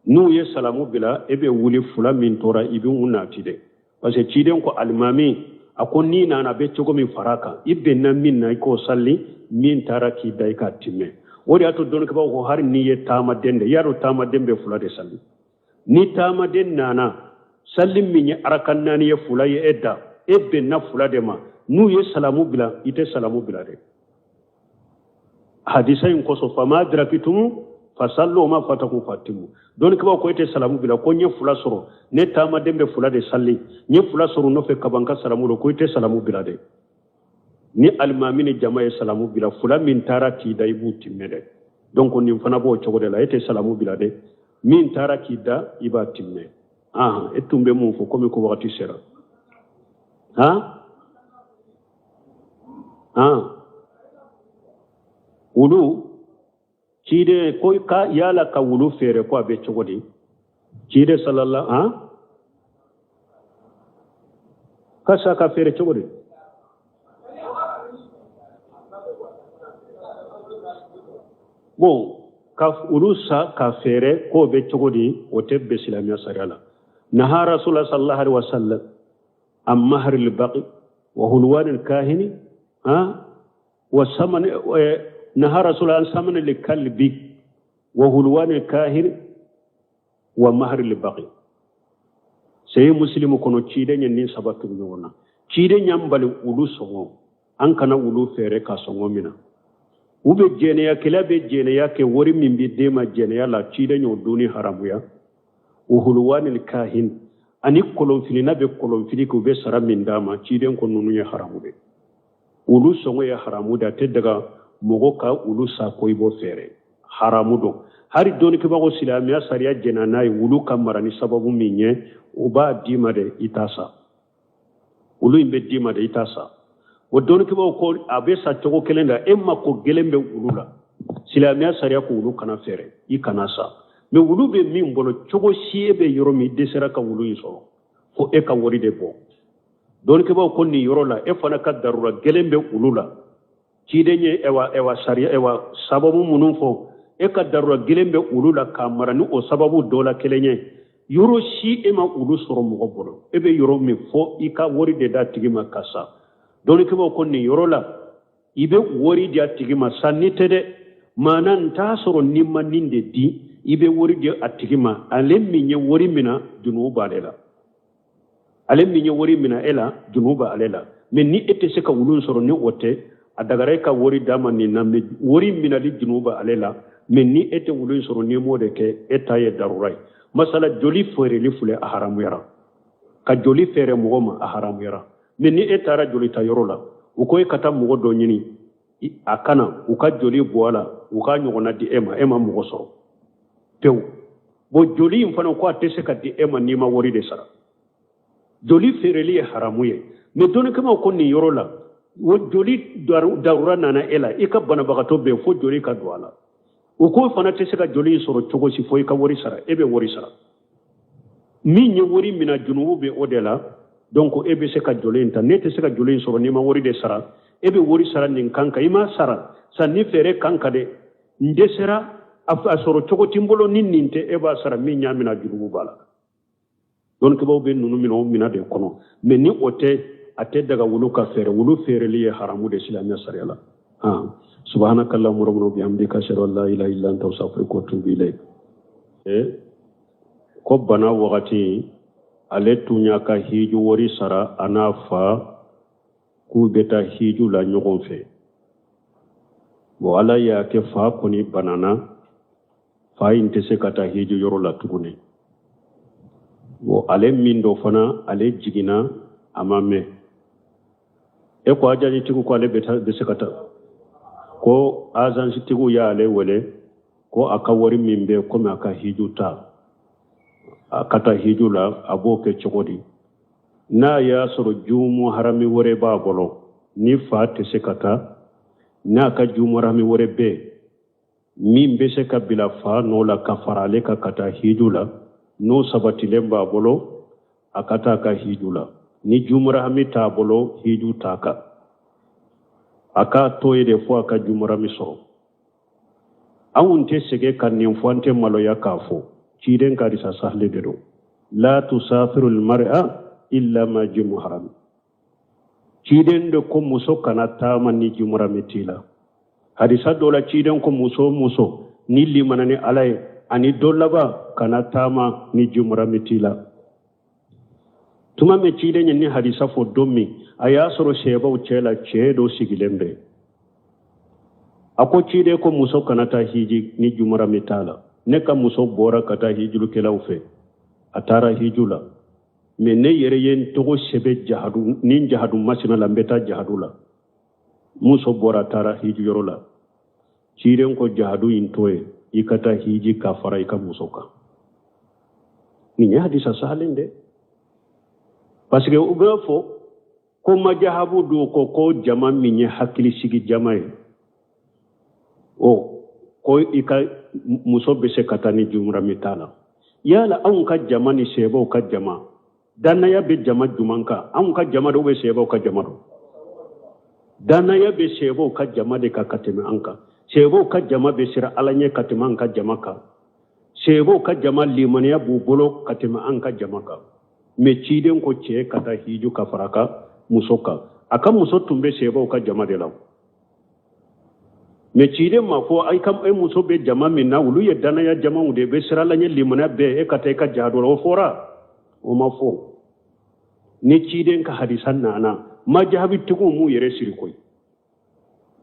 Speaker 1: N'u ye salamu bila, e bɛ wuli, fila min tora, i bɛ u nati dɛ, parce que ciden ko alimami, a ko n'i nana, a bɛ cogo min fara kan, i bɛnna min na, i k'o sali, min taara k'i da, i k'a timɛ. O de y'a to dɔnnikɛbaaw ko hali n'i ye taamaden de, i y'a dɔn taamaden bɛ fila de sali. Ni taamaden nana sali min ye araka naani ye, fila ye e da, e bɛnna fila de ma, n'u ye salamu bila, i tɛ salamu bila dɛ. Hadisa in kosɔn, fama adrakitum fasallu wa ma fatakum fatimu. Dɔnnikɛbaaw ko e tɛ salamu bila, ko n ye fila sɔrɔ, ne taamaden bɛ fila de sali, n ye fila sɔrɔ nɔfɛ kaban ka salamu la, ko i tɛ salamu bila dɛ. Ni alimami ni jama ye salamu bila, fila min taara k'i da, i b'u timmɛ dɛ. Donc nin fana b'o cogo de la, e tɛ salamu bila dɛ, min taara k'i da, i b'a timmɛ. Ahan, e tun bɛ mun fɔ komi ko wagati sera? Han han, wulu ciden ko ka yala ka wulu feere, ko a bɛ cogo di? Ciden sallallahu, han, ka sa ka feere cogo di? Bon, ka wulu sa ka feere, k'o bɛ cogo di? O tɛ bɛn silamɛya sariya la. Naha rasulullah sallallahu alaihi wasallam an mahri al-baqi wa hulwan al-kahini, ha, wa saman, naha rasulullah an saman al-kalbi wa hulwan al-kahini wa mahri al-baqi. Sahih Muslim kɔnɔ, ciden ye nin saba tugu ɲɔgɔn na. Ciden y'an bali wulu sɔngɔ, an kana wulu feere ka sɔngɔ mina. U bɛ jɛnɛyakɛla bɛ jɛnɛya kɛ, wari min bɛ d'e ma jɛnɛya la, ciden y'o dunni haramuya. O hulwanil kahin, ani kolonfilina bɛ kolonfili kɛ, u bɛ sara min d'a ma, ciden ko ninnu ye haramu de. Wulu sɔngɔ ye haramu de, a tɛ daga mɔgɔ ka wulu sa ko i b'o feere, haramu don. Hali dɔnnikɛbagaw, silamɛya sariya jɛnna n'a ye, wulu ka mara ni sababu min ye, u b'a d'i ma de, i t'a sa. Wulu in bɛ d'i ma de, i t'a sa. O dɔnnikɛbagaw ko a bɛ sa cogo kelen la, e mako gɛlɛn bɛ wulu la, silamɛya sariya ko wulu kana feere, i kana sa. Mais wulu bɛ min bolo, cogo si e bɛ yɔrɔ min, i dɛsɛra ka wulu in sɔrɔ, fo e ka wari de bɔ. Dɔnnikɛbagaw ko nin yɔrɔ la, e fana ka darura gɛlɛn bɛ wulu la. Ciden ye ɛwa ɛwa sariya ɛwa sababu minnu fɔ, e ka darura gɛlɛn bɛ wulu la k'a mara ni o sababu dɔ la kelen ye. Yɔrɔ si e ma wulu sɔrɔ mɔgɔ bolo, e bɛ yɔrɔ min fɔ i ka wari de d'a tigi ma ka sa. Dɔnnikɛbaaw ko nin yɔrɔ la, i bɛ wari di a tigi ma, sanni tɛ dɛ, maana n t'a sɔrɔ n'i ma nin de di, i bɛ wari di a tigi ma. Ale min ye wari mina, junubu b'ale la. Ale min ye wari mina e la, junubu b'ale la. Mais ni e tɛ se ka wulu sɔrɔ ni o tɛ, a dagara e ka wari d'a ma nin na, mais wari minali junubu b'ale la. Mais ni e tɛ wulu sɔrɔ, n'i m'o de kɛ, e ta ye darura ye. Masala joli feereli filɛ, a haramuyara. Ka joli feere mɔgɔ ma, a haramuyara. Mais ni e taara joli ta yɔrɔ la, u ko e ka taa mɔgɔ dɔ ɲini a kana u ka joli bɔ a la, u k'a ɲɔgɔnna di e ma, e ma mɔgɔ sɔrɔ pewu. Bon, joli in fana ko a tɛ se ka di e ma n'i ma wari de sara. Joli feereli ye haramu ye. Mais dɔnnikɛbaaw ko nin yɔrɔ la, o joli darura nana e la, i ka banabagatɔ bɛ yen, fo joli ka don a la. U ko fana tɛ se ka joli in sɔrɔ cogo si fo i ka wari sara, e bɛ wari sara. Min ye wari mina, junubu bɛ o de la. Donc e bɛ se ka joli in ta, ne tɛ se ka joli in sɔrɔ n'i ma wari de sara. E bɛ wari sara nin kan kan, i m'a sara sanni feere kan kan dɛ. N dɛsɛra a sɔrɔ cogo ti n bolo ni nin tɛ, e b'a sara. Min y'a mina, junubu b'a la. Dɔnnikɛbaaw bɛ ninnu minɛ o mina de kɔnɔ. Mais ni o tɛ, a tɛ daga wulu ka feere. Wulu feereli ye haramu de silamɛya sariya la. Subhanaka allahumma rabbana wa bihamdika, ashhadu an la ilaha illa anta, astaghfiruka wa atubu ilayk. Ko bana wagati, ale tun y'a ka hiju wari sara a n'a fa k'u bɛ taa hiju la ɲɔgɔn fɛ. Bon, Ala y'a kɛ fa kɔni banana, fa in tɛ se ka taa hiju yɔrɔ la tuguni. Bon, ale min dɔ fana, ale jiginna a ma mɛn. E ko ajajitigiw ko ale bɛ se ka taa. Ko azansitigiw y'ale wele ko a ka wari min bɛ komi a ka hiju ta, a ka taa hiju la, a b'o kɛ cogo di? N'a y'a sɔrɔ jumu harami wɛrɛ b'a bolo, ni fa tɛ se ka taa, n'a ka jumu harami wɛrɛ bɛ min bɛ se ka bila fa nɔ la ka fara ale kan ka taa hiju la, n'o sabatilen b'a bolo, a ka taa ka hiju la. Ni jumurahami t'a bolo, hiju t'a kan, a k'a to yen de fo a ka jumurahami sɔrɔ. Anw tɛ sɛgɛn ka nin fɔ, an tɛ maloya k'a fɔ. Ciden ka hadisa sahali de don, la tusafiru almar'a illa ma ji muharami. Ciden de ko muso kana taama ni jumurahami t'i la. Hadisa dɔ la, ciden ko muso o muso ni limana ni Ala ye ani don laban, kana taama ni jumurahami t'i la. Tuma min ciden ye ni hadisa fɔ don min, a y'a sɔrɔ sɛbaw cɛ la, cɛ dɔ sigilen bɛ. A ko ciden ko muso kana taa hiji ni jumurahami t'a la. Ne ka muso bɔra ka taa hijulukɛlaw fɛ, a taara hiju la, mais ne yɛrɛ ye n tɔgɔ sɛbɛn jahadu ni jahadu masina la, n bɛ taa jahadu la. Muso bɔra taara hiji yɔrɔ la. Ciden ko jahadu in to yen, i ka taa hiji ka fara i ka muso kan. Nin ye hadisa sahalen de, parce que u b'a fɔ ko majahabu dun ko jama min ye hakili sigi jama ye, o ko i ka muso bɛ se ka taa ni jumurami t'a la. Yala anw ka jama ni sɛbɛw ka jama, dannaya bɛ jama juman kan? Anw ka jama dɔw bɛ sɛbɛw ka jama dɔn. Dannaya bɛ sɛbɛw ka jama de kan ka tɛmɛ an kan. Sɛbɛw ka jama bɛ siran Ala ɲɛ ka tɛmɛ an ka jama kan. Sɛbɛw ka jama limaniya b'u bolo ka tɛmɛ an ka jama kan. Mais ciden ko cɛ ka taa hiju ka fara a ka muso kan. A ka muso tun bɛ sɛbɛw ka jama de la, mais ciden ma fɔ i ka e muso bɛ jama min na, olu ye dannaya jamaw de bɛ siran Ala ɲɛ, limaniya bɛɛ, e ka taa i ka jahadu la. O fɔra? O ma fɔ. Ni ciden ka hadisa nana, majahabitigiw m'u yɛrɛ siri koyi.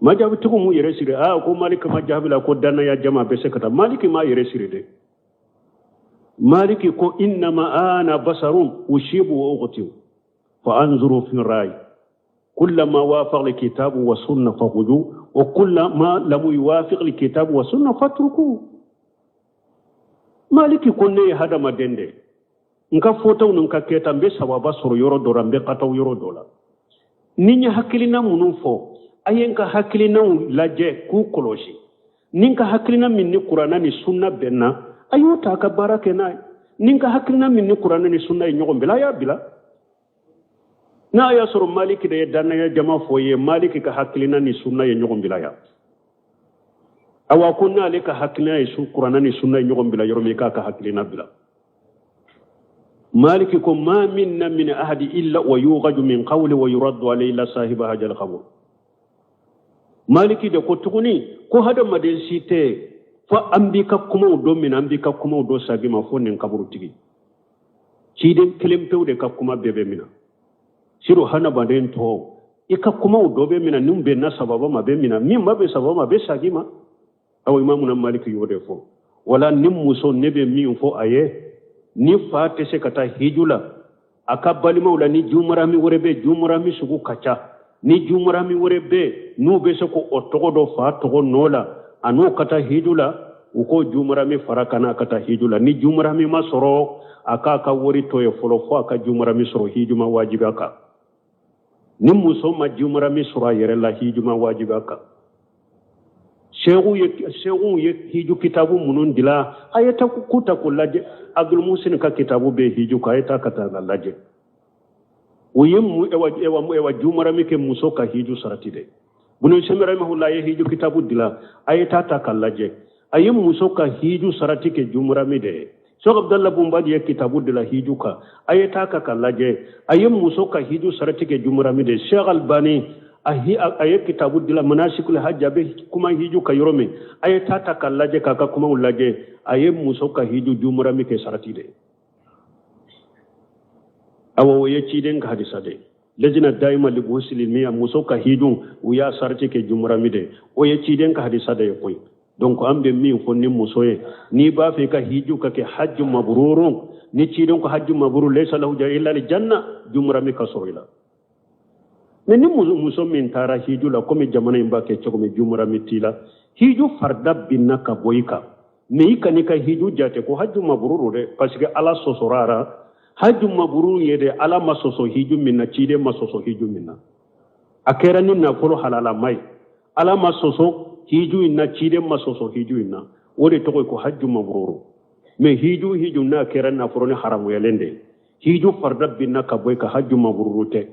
Speaker 1: Majahabitigiw m'u yɛrɛ siri. Aa, ko Maliki majahabi la ko dannaya jama bɛ se ka taa. Maliki m'a yɛrɛ siri dɛ. Maliki ko innama ana basarun usibu wa ughtiu fa anzuru fi rai kullama wafaqa alkitabu wa sunna fakhudhu wa kullama lam yuwafiq alkitabu wa sunna fatruku. Maliki ko ne ye hadamaden de, n ka fɔtaw ni n ka kɛta, n bɛ sababa sɔrɔ yɔrɔ dɔ la, n bɛ kataw yɔrɔ dɔ la. Ni n ye hakilina minnu fɔ, a ye n ka hakilinaw lajɛ k'u kɔlɔsi. Ni n ka hakilina min ni Kuranna ni sunna bɛnna, a y'o ta a ka baara kɛ n'a ye. Ni n ka hakilina min ni Kuranna ni sunna ye ɲɔgɔn bila, a y'a bila. N'a y'a sɔrɔ Maliki de ye dannaya jama fɔ ye, Maliki ka hakilina ni sunna ye ɲɔgɔn bila yan. Awa, ko n'ale ka hakilina ye Kuranna ni sunna ye ɲɔgɔn bila yɔrɔ min, k'a ka hakilina bila. Maliki ko ma minna min ahadi illa wa yughaju min qawli wa yuraddu alayhi illa sahiba hajal qabr. Maliki de ko tuguni ko hadamaden si tɛ fo an b'i ka kumaw dɔ minɛ, an b'i ka kumaw dɔ sagi ma, fo nin kaburutigi. Ciden kelen pewu de ka kuma bɛɛ bɛ minɛ. Siro hadamaden tɔ, i ka kumaw dɔ bɛ minɛ, min bɛnna sababa ma bɛ minɛ, min ma bɛn sababa ma bɛ sagi ma. Awa, Imamuna Maliki y'o de fɔ. Wala ni muso, ne bɛ min fɔ a ye, ni fa tɛ se ka taa hiju la, a ka balimaw la ni jumurami wɛrɛ bɛ, jumurami sugu ka ca, ni jumurami wɛrɛ bɛ n'u bɛ se k'o tɔgɔ dɔ fa tɔgɔ nɔ la, a n'o ka taa hiju la, u k'o jumurami fara ka n'a ka taa hiju la. Ni jumurami ma sɔrɔ, a k'a ka wari to ye fɔlɔ fo a ka jumurami sɔrɔ. Hiju ma wajibi a kan. Ni muso ma jumurami sɔrɔ a yɛrɛ la, hiju ma wajibi a kan. Sehu ye hiju kitabu minnu dila, a ye ta ku ta k'o lajɛ. Abdul Musin ka kitabu bɛ hiju kan, a ye taa ka taa lajɛ. O ye mu ewa ewa ewa jumarami kɛ muso ka hiju sarati dɛ. Bunu Sɛmɛ rahimahullah ye hiju kitabu dila, a ye taa ta k'a lajɛ. A ye muso ka hiju sarati kɛ jumarami de ye. Sheikh Abdallah Bumbadi ye kitabu dila hiju kan, a ye taa ka k'a lajɛ. A ye muso ka hiju sarati kɛ jumarami de ye. Sheikh Albani a ye kitabu dila manasikul hajj, a bɛ kuma hiju ka yɔrɔ min, a ye taa ta k'a lajɛ, k'a ka kumaw lajɛ. A ye muso ka hiju jumarami kɛ sarati de. Awa, o ye ciden ka hadisa de. Lejina daima li muslimiya, muso ka hiju, u y'a sarati kɛ jumurami de. O ye ciden ka hadisa de ye koyi. Donc an bɛ min fɔ ni muso ye, n'i b'a fɛ i ka hiju ka kɛ hajju mabrurun, ni ciden ko hajju mabrur laysa lahu illa li janna, jumurami ka sɔrɔ i la. Mais ni muso min taara hiju la, komi jamana in b'a kɛ cogo min, jumurami t'i la, hiju farida binna ka bɔ i kan, mais i kan'i ka hiju jate ko haju mabururu dɛ, parce que Ala sɔsɔra a ra. Haju mabururu ye de, Ala ma sɔsɔ hiju min na, ciden ma sɔsɔ hiju min na, a kɛra ni nafolo halalama ye. Ala ma sɔsɔ hiju in na, ciden ma sɔsɔ hiju in na, o de tɔgɔ ye ko haju mabururu. Mais hiju n'a kɛra nafolo ni haramuyalen de ye, hiju farida binna ka bɔ i kan, haju mabururu tɛ.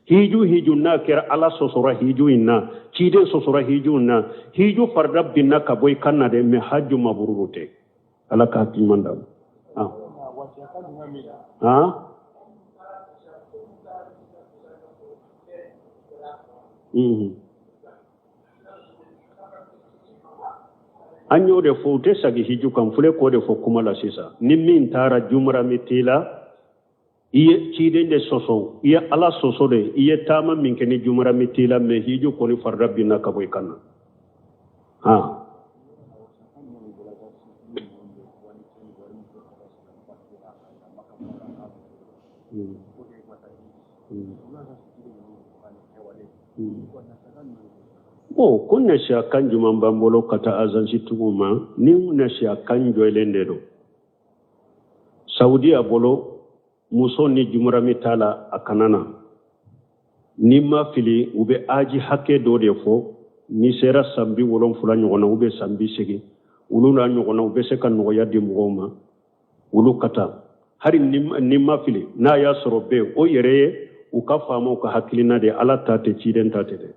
Speaker 1: Hiju n'a kɛra Ala sɔsɔra hiju in na, ciden sɔsɔra hiju in na, hiju farida binna ka bɔ i kan na dɛ, mais haju mabururu tɛ. Ala ka hakili ɲuman d'an ma. Ah. An y'o de fɔ, u tɛ sagi hiju kan, filɛ k'o de fɔ kuma la sisan. Ni min taara jumurami t'i la, i ye ciden de sɔsɔ, i ye Ala sɔsɔ de, i ye taama min kɛ ni jumurami t'i la, mais hiju kɔni farida binna ka bɔ i kan na. Han. Bon, ko nasiya kan jumɛn b'an bolo ka taa azansitigiw ma? Ni nasiya kan jɔlen de don Saudiya bolo, muso ni jumurami t'a la, a kana na. N'i ma fili, u bɛ aji hakɛ dɔ de fɔ, n'i sera san 70 ɲɔgɔn na ou bien san 80, olu n'a ɲɔgɔn na, u bɛ se ka nɔgɔya di mɔgɔw ma, olu ka taa. Hali ni ma fili, n'a y'a sɔrɔ bɛɛ o yɛrɛ ye u ka faamaw ka hakilina de ye, Ala ta tɛ, ciden ta tɛ dɛ.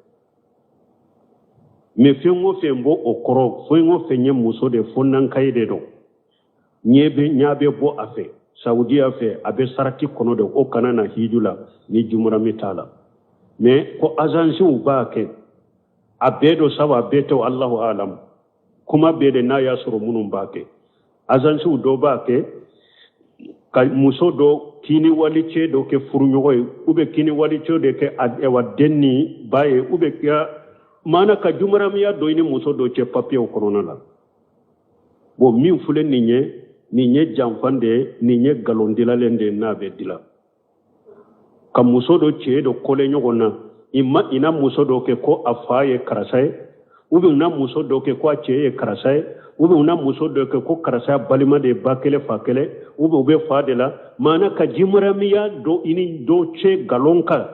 Speaker 1: Mais fɛn o fɛn b'o o kɔrɔ, fɛn o fɛn ye muso de fo nankayi de don, ɲɛ bɛ bɔ a fɛ Saudiya fɛ, a bɛ sarati kɔnɔ de, o kana na hiju la ni jumurami t'a la. Mais ko azansiw b'a kɛ, a bɛɛ don sabu a bɛɛ tɛ, Allahu alam, kuma bɛɛ de n'a y'a sɔrɔ minnu b'a kɛ. Azansiw dɔ b'a kɛ ka muso dɔ kini wali cɛ dɔ kɛ furuɲɔgɔn ye, ou bien kini wali cɛ dɔ kɛ ayiwa den ni ba ye, ou bien ka maana ka jumuramiya dɔ i ni muso dɔ cɛ papiyew kɔnɔna la. Bon, min filɛ nin ye, nin ye janfan de ye, nin ye nkalon dilalen de ye n'a bɛ dila ka muso dɔ cɛ dɔ kɔlɛ ɲɔgɔn na. I ma i na muso dɔ kɛ ko a fa ye karisa ye, ou bien u na muso dɔ kɛ ko a cɛ ye karisa ye, ou bien u na muso dɔ kɛ ko karisa ya balima de ye ba kelen fa kelen, ou bien u bɛ fa de la, maana ka jimuramiya dɔ i ni dɔ cɛ nkalon kan,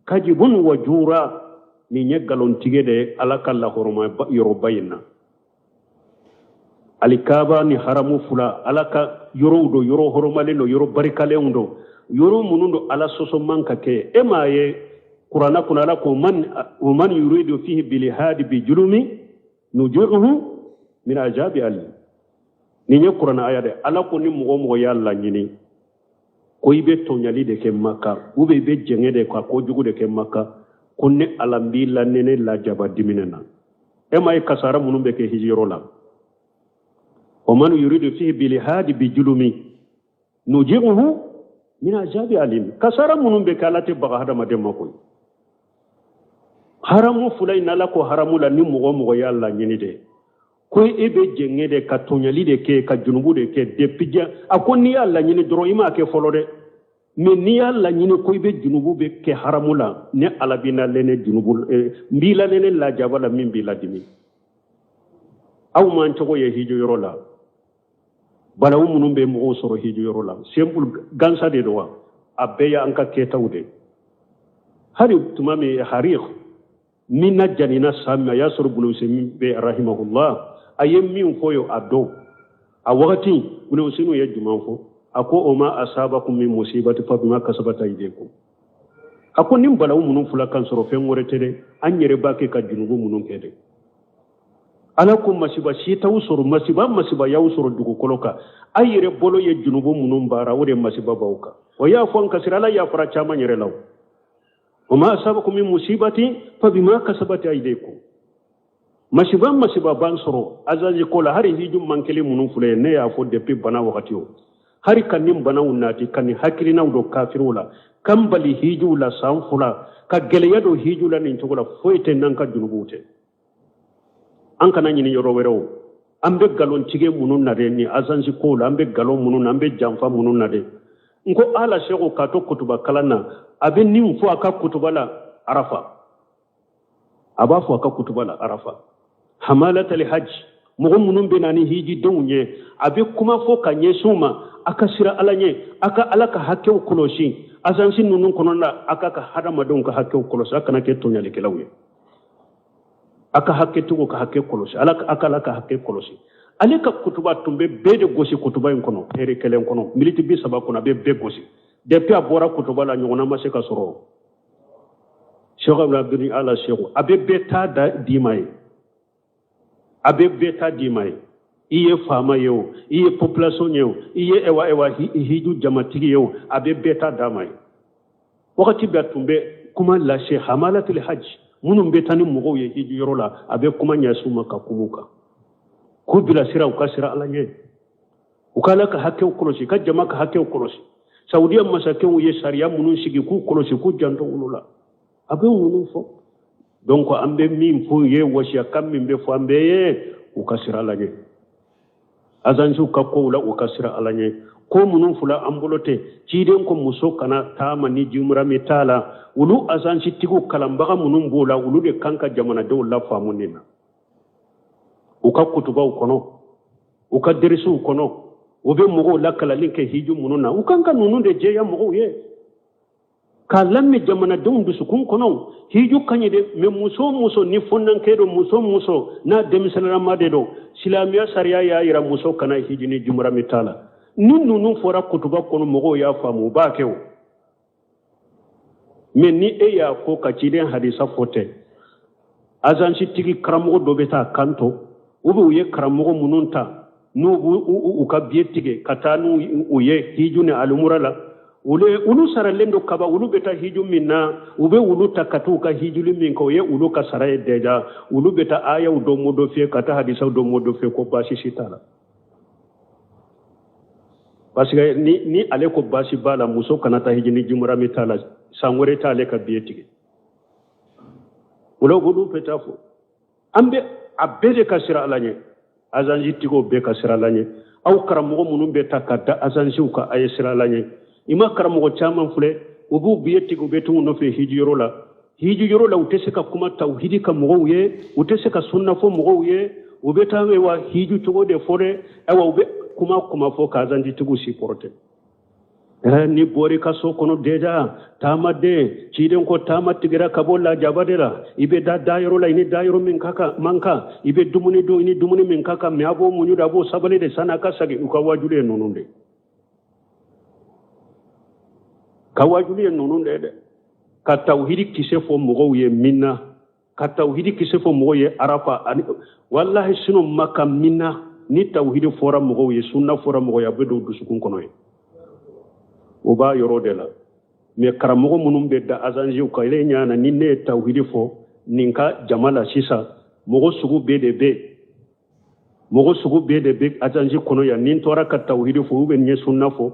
Speaker 1: kajibun wa jura, nin ye nkalontigɛ de ye Ala ka lahɔrɔma yɔrɔba in na. Alikaba ni haramu fila, Ala ka yɔrɔw don, yɔrɔ hɔrɔmalen don, yɔrɔ barikalenw don, yɔrɔ minnu don Ala sɔsɔ man ka kɛ. E m'a ye kuranna kɔnɔ, Ala ko man wa man yuridu fihi bilhadi bi julumi nujuruhu min ajabi ali. Nin ye kuranna aya de. Ala ko ni mɔgɔ o mɔgɔ y'a laɲini ko i bɛ tɔɲali de kɛ Maka, ou bien i bɛ jɛngɛ de ka kojugu de kɛ Maka, ko ne Ala n b'i la nɛnɛ lajaba diminɛ na. E m'a ye kasara minnu bɛ kɛ hijiyɔrɔ la, wa man yuridu fihi bilhadi bi julumi nujiruhu min ajabi alim. Kasara minnu bɛ kɛ, Ala tɛ baga hadamaden ma koyi. Haramu fila in, Ala ko haramu la, ni mɔgɔ o mɔgɔ y'a laɲini de ko e bɛ jɛngɛ de ka tɔɲali de kɛ ka junubu de kɛ depuis diɲɛ, a ko n'i y'a laɲini dɔrɔn, i m'a kɛ fɔlɔ dɛ, mais n'i y'a laɲini ko i bɛ junubu bɛ kɛ haramu la, ne Ala b'i lalɛnɛ junubu, n b'i lalɛnɛ lajaba la min b'i ladimi. Aw m'an cogo ye hiju yɔrɔ la, balawu minnu bɛ mɔgɔw sɔrɔ hiju yɔrɔ la, simple gansa de don wa, a bɛɛ y'an ka kɛtaw de. Hali tuma min harik min na janina san min, a y'a sɔrɔ Bunu Useymin bɛ rahimahullah, a ye min fɔ ye a don a wagati, Bunu Useymin ye jumɛn fɔ? A ko o ma asabakum min musibati fa bima kasabat aydikum. A ko nin balawu minnu fila kan sɔrɔ, fɛn wɛrɛ tɛ dɛ, an yɛrɛ b'a kɛ ka junubu minnu kɛ dɛ. Ala ko masiba si t'aw sɔrɔ, masiba masiba y'aw sɔrɔ dugukolo kan, a yɛrɛ bolo ye junubu minnu baara, o de masiba b'aw kan. O y'a fɔ an kasira, Ala yafara caman yɛrɛ la. O ma asabakum min musibati fa bima kasabat aydikum. Masiba masiba b'an sɔrɔ azazi ko la, hali hiju man kelen minnu filɛ, ne y'a fɔ depuis bana wagati o, hali ka nin banaw nati, ka nin hakilinaw don kafiriw la, kan bali hijuw la san 2, ka gɛlɛya don hiju la nin cogo la, foyi tɛ n'an ka junubuw tɛ. An kana ɲini yɔrɔ wɛrɛw. An bɛ nkalon tigɛ minnu na dɛ, ni azansi kow la, an bɛ nkalon minnu na, an bɛ janfa minnu na dɛ. N ko ala seko k'a to kutuba kalan na, a bɛ nin fɔ a ka kutuba la, Arafa. A b'a fɔ a ka kutuba la Arafa, hamalatali hajj, mɔgɔ minnu bɛ na ni hijidenw ye, a bɛ kuma fɔ ka ɲɛsin u ma: a ka siran Ala ɲɛ, a ka Ala ka hakɛw kɔlɔsi. Azansi ninnu kɔnɔna, a ka hadamadenw ka hakɛw kɔlɔsi, a kana kɛ tɔɲalikɛlaw ye, a ka hakɛtigiw ka hakɛ kɔlɔsi, ala a ka Ala ka hakɛ kɔlɔsi. Ale ka kutuba tun bɛ bɛɛ de gosi. Kutuba in kɔnɔ, heure kelen kɔnɔ, miniti 30 kɔnɔ, a bɛ bɛɛ gosi. Depuis a bɔra kutuba la, ɲɔgɔnna ma se ka sɔrɔ. Cheikh Abdul Ala Cheikh, a bɛ bɛɛ ta da d'i ma ye, a bɛ bɛɛ ta d'i ma ye. I ye faama ye o, i ye population ye o, i ye ewa ewa hiju jamatigi ye o, a bɛ bɛɛ ta d'a ma ye. Wagati bɛɛ tun bɛ kuma lase hamalatul hajj, minnu bɛ taa ni mɔgɔw ye hiju yɔrɔ la, a bɛ kuma ɲɛsin u ma ka kuma u kan, k'u bilasira, u ka siran Ala ɲɛ, u ka Ala ka hakɛw kɔlɔsi, ka jama ka hakɛw kɔlɔsi. Saudiya masakɛw ye sariya minnu sigi, k'u kɔlɔsi, k'u janto olu la. A bɛ ninnu fɔ. Donc an bɛ min fɔ u ye, wasiyakan min bɛ fɔ an bɛɛ ye, u ka siran Ala ɲɛ. Azansiw ka kow la, u ka siran Ala ɲɛ. Ko minnu fila an bolo tɛ, ciden ko muso kana taama ni jimurami t'a la. Olu azansitigiw, kalanbaga minnu b'o la, olu de kan ka jamanadenw lafaamu nin na, u ka kutubaw kɔnɔ, u ka derisiw kɔnɔ. U bɛ mɔgɔw lakalali kɛ hiju minnu na, u kan ka ninnu de jɛya mɔgɔw ye k'a lamɛn jamanadenw dusukun kɔnɔ. Hiju ka ɲi dɛ, mais muso o muso ni fɔnnankɛ don, muso o muso n'a denmisɛnninama de don, silamɛya sariya y'a yira muso kana hiji ni jumurami t'a la. Ni ninnu fɔra kutuba kɔnɔ, mɔgɔw y'a faamu, u b'a kɛ o. Mais ni e y'a ko ka ciden hadisa fɔ tɛ, azansitigi karamɔgɔ dɔ bɛ taa kanto, u bɛ u ye karamɔgɔ minnu ta, n'u b'u u ka biye tigɛ ka taa n'u u ye hiju ni alimura la, olu saralen don kaba. Olu bɛ taa hiju min na, u bɛ olu ta ka t'u ka hijuli min kɛ, o ye olu ka sara ye déjà. Olu bɛ taa ayaw dɔ modifier, ka taa hadisaw dɔ modifier, ko baasi si t'a la. Parce que ni ale ko baasi b'a la, muso kana taa hiji ni jumurami t'a la, san wɛrɛ t'ale ka biye tigɛ. O la, olu bɛ taa fɔ an bɛ a bɛɛ de ka siran Ala ɲɛ. Azansi tigiw bɛɛ ka siran Ala ɲɛ. Aw karamɔgɔ minnu bɛ ta ka da azansiw kan, a ye siran Ala ɲɛ. I ma karamɔgɔ caman filɛ, u b'u biye tigɛ, u bɛ t'u nɔfɛ hijiyɔrɔ la. Hijiyɔrɔ la, u tɛ se ka kuma tawhidi ka mɔgɔw ye, u tɛ se ka sunna fɔ mɔgɔw ye. U bɛ taa wa hiju cogo de fɔ dɛ. Ayiwa, u bɛ kuma fɔ ka azansi supporter. Ni bɔra i ka so kɔnɔ déjà, taamaden, ciden ko taama tigɛra ka bɔ lajaba de la. I bɛ da dayɔrɔ la, i ni dayɔrɔ min ka kan man kan, i bɛ dumuni dun, i ni dumuni min ka kan, mais a b'o muɲu de, a b'o sabali de san'a ka segin. U ka wajuli ye ninnu de ka wajuli ye ninnu de dɛ, ka tawhidi kisɛ fɔ mɔgɔw ye min na, ka tawhidi kisɛ fɔ mɔgɔw ye Arafa ani walahi sinon Maka min na. Ni tawhidi fɔra mɔgɔw ye, sunna fɔra mɔgɔw ye, a bɛ don dusukun kɔnɔ ye, o b'a yɔrɔ de la. Mais karamɔgɔ minnu bɛ da azanziw kan, ile ɲana ni ne ye tawhidi fɔ nin ka jama la sisan, mɔgɔ sugu bɛɛ de bɛ, mɔgɔ sugu bɛɛ de bɛ azanzi kɔnɔ yan. Ni n tora ka tawhidi fɔ, u bɛ ɲɛ sunna fɔ.